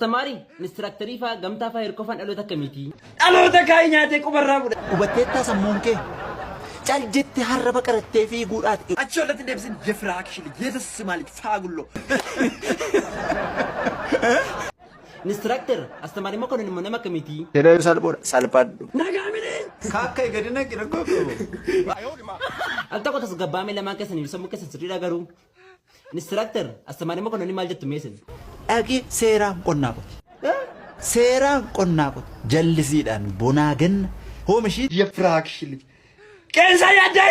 Astamaari, inistiraaktarii faa gamtaa faa hirkoo faan dhaloota akkamiiti? Dhaloota kaayii nyaatee qubarraa fudha. Hubatteettaa sammuun kee cal jette harraba qarattee fiiguudhaati. Achi ollatti deebisin የፍራክሽን የተስማልጅ ፋጉሎ Inistiraaktar, astamaari mokonnon immoo nama akkamiiti? Jedhee salphoodha. Salphadhu. Nagaamini Kaakka gadi naqi rakkoo qabu. Al tokko tasgabbaa'ame lamaan keessanii sammuu keessan sirriidha garuu. Inistiraaktar, astamaari mokonnon maal jettu meesin? Dhaqi seeraan qonnaa qoti. Seeraan qonnaa qoti. Jallisiidhaan bonaa ganna oomishii. የፍራክሽን ልጅ ቄንሳ ያዳይ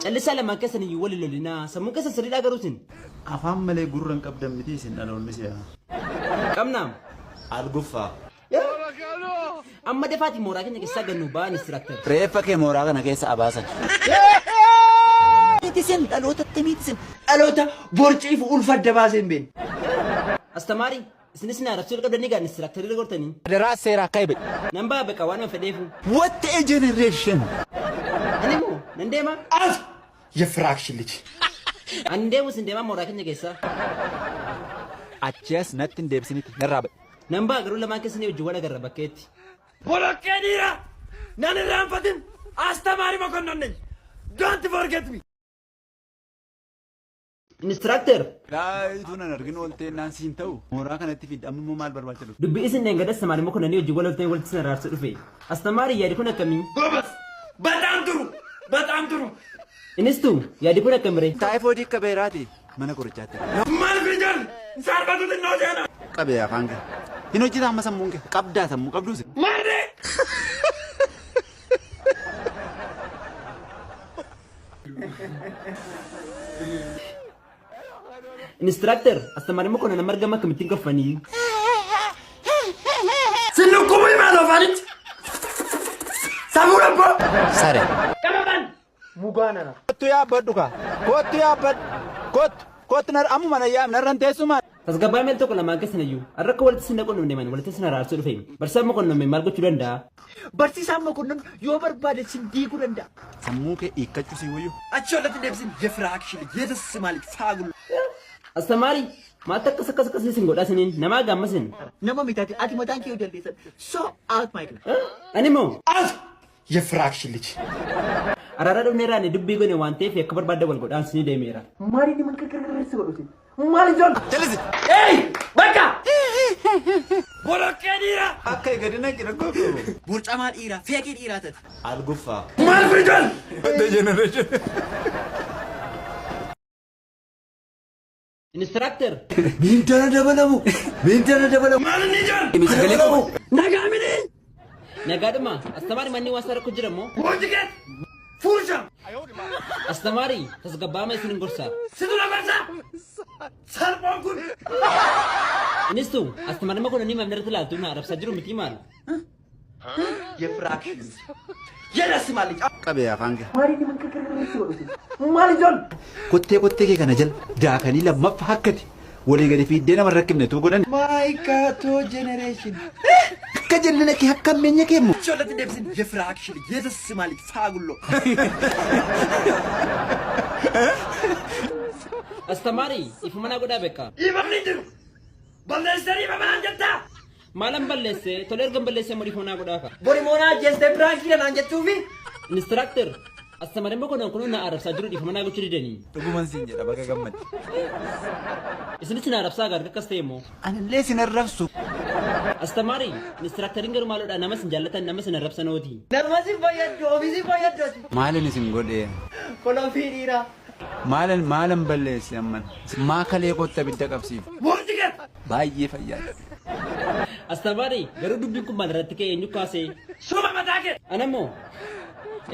Callisaa lamaan keessan iyyuu wal lolinaa sammuu keessan sirriidha garuu isin. Afaan malee gurra hin qabdan miti isin dhaloonni si'a. Qabnaam. Alguffaa. Amma dafaati mooraa keenya keessaa gannu ba'a inistiraaktar. Reeffa kee mooraa kana keessa abaasan. Miti isin dhalootatti miti isin. dhaloota borciif ulfa adda baasee hin beekne. Astamaari, isinis na arrabsuu qabdanii gaa inistiraaktarii gortanii. Daraa seeraa akka hibe. Nan ba'a beqa waan fedheefu. What a generation! Ani immoo nan deema. As የፍራክሽን ልጅ Ani deemu isin deemaa mooraa keenya keessaa. Achi as natti hin deebisinitti narraa ba'e. Nan ba'a garuu lamaan keessanii wajjin wal agarra bakkeetti. Boloqqee dhiira nan irraanfatin አስተማሪ መኮንን ነኝ። ዶንት ፎርጌት ሚ Inistiraaktar, Laayituu nan arginu ooltee naan siin ta'u mooraa kanatti fidda amma immoo maal barbaachisa dhufu? dubbii isin dheengadda astamaari mokonnon wajjin wal loltanii walitti isin araarsuu dhufe. Astamaari yaadi kun akkamii? ጎበዝ። በጣም ጥሩ በጣም ጥሩ። Innis tu yaadi kun akkamire? Taayifoodii akka beeraati mana qorichaatti. ማል ፍሪጀር ሳርበቱት ነው ዜና Qabee afaan kee. Hin hojjetaa amma sammuun kee. Qabdaa sammuu qabduus. ማሬ Inistiraaktar, astamaari mokonnon nama argama akkamittiin kolfanii? ስንኩቡ ይማለው ፋንች ሰሙረቦ Sare. ቀበበን Kottu yaabbadhu kaa. Kottu yaabbadhu. Kottu. Kottu ammuma na yaam narran teessumaa. Tasgabbaa'ee meel tokko lamaan keessan iyyuu har'a akka walitti isin qunnamne man walitti isin araarsuu dhufe. Barsiisaan mokonnon maal gochuu danda'a? Barsiisaan መኮንን yoo barbaade sin diiguu danda'a. Sammuu kee hiikkachuu si wayyu. Achi ollatti deebisin የፍራክሽን ልጅ የተስማልጅ ፋጉሎ Astamaari, maaltu akkas akkas akkas isin godhaa isiniin namaa gaammasin? Nama mitaati ati mataan kee yoo dandeessan so out my class. Ani immoo As የፍራክሽን ልጅ araara dhufneerraa ani dubbii gone waan ta'eef akka barbaadde wal godhaan isinii deemeera. Maali ni mankarkarkarsi godhuti maali joon Jalisi. Ey bakka Boloqqee dhiira Akka gadi naqi rakkoo qabu. Borcamaa dhiira feekii dhiiraa taate Alguffaa. Maal firijoon Generation. Inistiraaktar, Miindana dabalamu. Miindana dabalamu. Maal inni joon Sagalee qabu. Nagaamini nagaadhuma astamaari manni waan isaa rakkoo jira moo? Boonjigeet Fuulsha Astamaari, tasgabbaa'ama isin gorsa. Situ na gorsa Salphoon kun Innis tu astamaari mokonnon maal irratti ilaaltu na arrabsaa jiru miti maal? የፍራክሽን ልጅ የደስማልጅ Qabee afaan kee. Maali ni mankarkarkarsi godhuti maali joon Kottee kottee kee kana jala daakanii lammaffaa hakkati walii gadi fiiddee nama hin rakkifne tuu godhan. ማይካቶ ጄኔሬሽን Akka jallina kee akka ammeenya kee immoo. Achi ollatti deebisin የፍራክሽን ልጅ የተስማልጅ ፋጉሎ Astamaari, ifu manaa godhaa beekaa. Dhiifamni hin jiru balleessanii dhiifama naan jettaa Maalan balleesse tolee ergan balleesse immoo dhiifama naa godhaa ka. Bori moonaa ajjeestee piraankii naan jettuufi Inistiraaktar, astamaari mokonnon kun na arrabsaa jiru dhiifama naa gochuu didanii. Dhuguman siin jedha baga gammade. Isinis na arrabsaa gaar akkas ta'e immoo. Anillee sin arrabsu. Astamaari, inistiraakteriin garuu maaloodha nama sin jaallatan nama sin arrabsanooti. Nama si fayyaddu ofii si fayyaddu Maalin isin godhee? Kolofii dhiiraa Maalan maalan balleesse amman? Maa kalee kotta abidda qabsiif? Boonjigeet Baay'ee fayyaadha. Astamaari, garuu dubbiin kun maal irratti ka'e eenyu kaasee? Suma mataa kee Ana immoo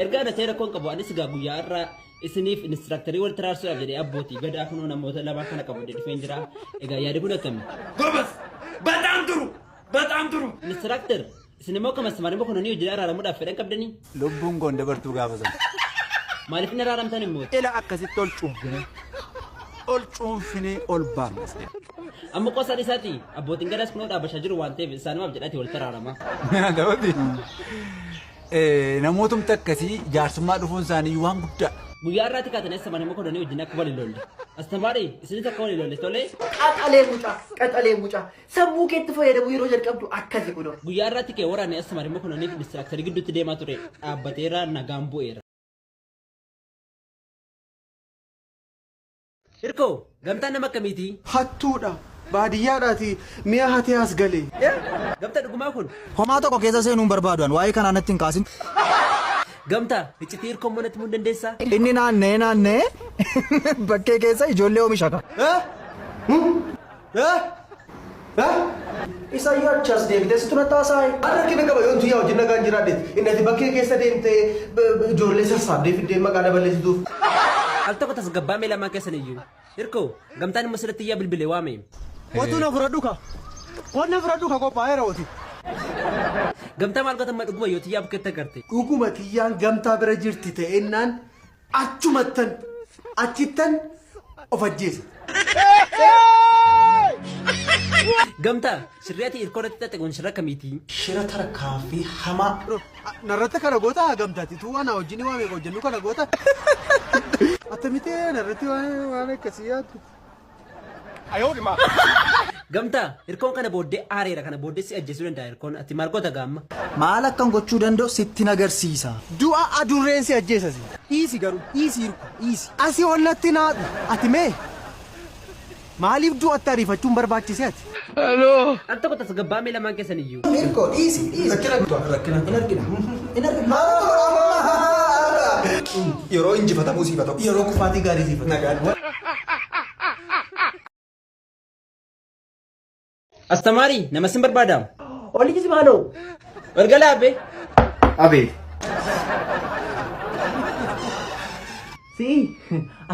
ergaa ana ta'e rakkoon qabu anis egaa guyyaa irraa isiniif inistiraaktarii walitti raarsuudhaaf jedhee abbootii gadaa kunoo namoota lamaa kana qabu dhufeen jira. Egaa yaadi kun akkami? ጎበዝ በጣም ጥሩ በጣም ጥሩ Inistiraaktar, isin immoo akkam astamaari mokonnon hojii araaramuudhaaf fedhan qabdanii? Lubbuun koon dabartuu gaafa sana. Maaliif hin araaramtan immoo? Ila akkasitti ol cuunfinee ol cuunfinee ol baafna. Amma qosaan isaati abbootiin gadaas kunoo dhaabbachaa jiru waan ta'eef isaanumaaf jedhaati walitti araarama. Gababi. Namootumti akkasii jaarsummaa dhufuun isaanii waan guddaadha. Guyyaa irraatti kaatanii astamaari mokonnon wajjin akka wal hin lolle. Astamaarii isinis akka walii lolle tolee. Qaxalee mucaa, qaxalee mucaa. Sammuu keetti fayyadamuu yeroo jalqabdu akkasi kunoo. Guyyaa irratti kee waraanni astamaarii mokononiif inistiraaktarii gidduutti deemaa ture dhaabbateera nagaan bu'eera. Hirkoo gamtaan nama akkamiiti? Hattuudha. Baadiyyaadhaati mi'a hatee as galee. Gamtaa dhugumaa kun? Homaa tokko keessa seenuu hin barbaadu an waa'ee kanaa natti hin kaasin. Gamtaa iccitii hirkoo immoo natti himuu hin dandeessaa? Inni naanna'ee naanna'ee bakkee keessa ijoollee oomisha ka. Isayyuu achi as deebitee situ natti haasa'e. An rakkina qaba yoon tiyyaa wajjin nagaan jiraadheeti. Inni ati bakkee keessa deemtee ijoollee sassaabdee fiddee maqaa na balleessituuf. Al tokko tasgabbaa'aa mee lamaan keessan iyyuu. Hirkoo, gamtaan immoo sirriitti iyyaa bilbile waame. Otuu na fudhadhu ka. Koo na fudhadhu ka qophaa'eera oti. Gamtaa maal goota amma dhuguma yoo tiyyaa bukkeetti agarte? Dhuguma tiyyaan gamtaa bira jirti ta'ennaan achumattan achittan of ajjeesa. Gamtaa, shirri ati hirkoo irratti xaxe kun shira akkamiiti? Shira tarkaanfii hamaa. Narratti kana goota gamtaati. Tuu ana wajjin waa meeqa hojjennu kana goota. Attamitti narratti waan akkasii yaaddu. Gamtaa, hirkoon kana booddee aareera kana booddee si ajjeesuu danda'a hirkoon ati maal goota gaamma? Maal akkan gochuu danda'u sittin agarsiisa. Du'a adurreen si ajjeesa si. Dhiisi garuu dhiisi hirko dhiisi. Asii ol natti naadhu ati mee maaliif du'atti ariifachuun barbaachise ati? Al tokko tasgabbaa'aa mee lamaan keessan iyyuu. Hirko dhiisi dhiisi. Rakkina rakkina. Hin argina hin argina. Yeroo injifatamuu siif haa ta'u. Yeroo kufaatii gaarii siif haa ta'u. Nagaan. Astamaarii nama sin barbaada. Olli si maaloo? Ol galaa abbee. Abeet. Si'i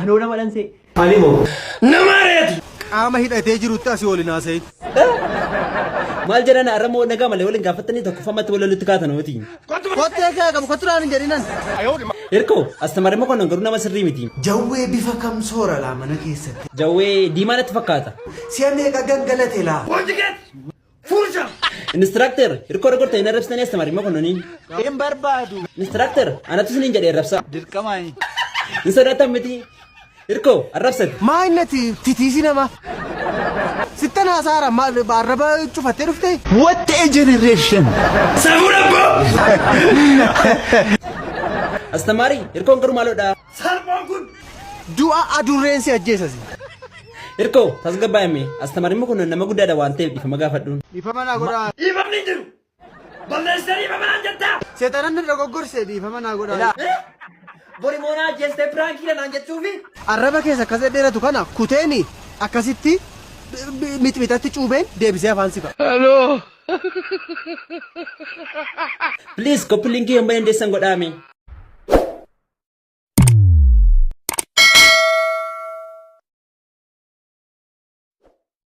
anoo nama dhansee. Ani moo? Nama reeti! Qaama hidhatee jirutti asii ol hin haasa'in. Maal jedhan har'a moo nagaa malee waliin gaafattanii tokkoffamatti wal lolutti kaatan hooti. Kottee kee qabu kottu naan hin jedhinan. Hirkoo astamaarii mokonnon garuu nama sirrii miti. Jawwee bifa kam soora laa mana keessatti? Jawwee diimaa natti fakkaata. Si'a meeqa gangalate laa? Conjugate! Fursha! Instructor hirkoo rogorta hin arrabsitanii astamaarii mokonnoniin. Hin barbaadu. Instructor anatu isiniin jedhee arrabsa. Dirqama. Hin sodaatan miti. Hirkoo arrabsate. Maa innati titiisi nama? Sittan haasaara maal arraba cufattee dhuftee? What a generation! Safuu dhabboo! Astamaarii hirkoon garuu maaloodha? Salphoon kun! Du'a adurreen si ajjeesa si. Hirkoo tasgabbaa'ime astamaarii mokonnon nama guddaadha waan ta'eef dhiifama gaafadhuun. Dhiifama naa godhaa. Dhiifamni hin jiru! Balleessitee dhiifama naan jettaa? Seexanan na dogoggorse dhiifama naa godhaa. Bori moonaa ajjeestee piraankiidha naan jechuufi. Arraba keessa akkas dhedheeratu kana kuteeni akkasitti mixmixatti cuubeen deebisee afaan si ka'a. Please copy linkii hamma dandeessan godhaame.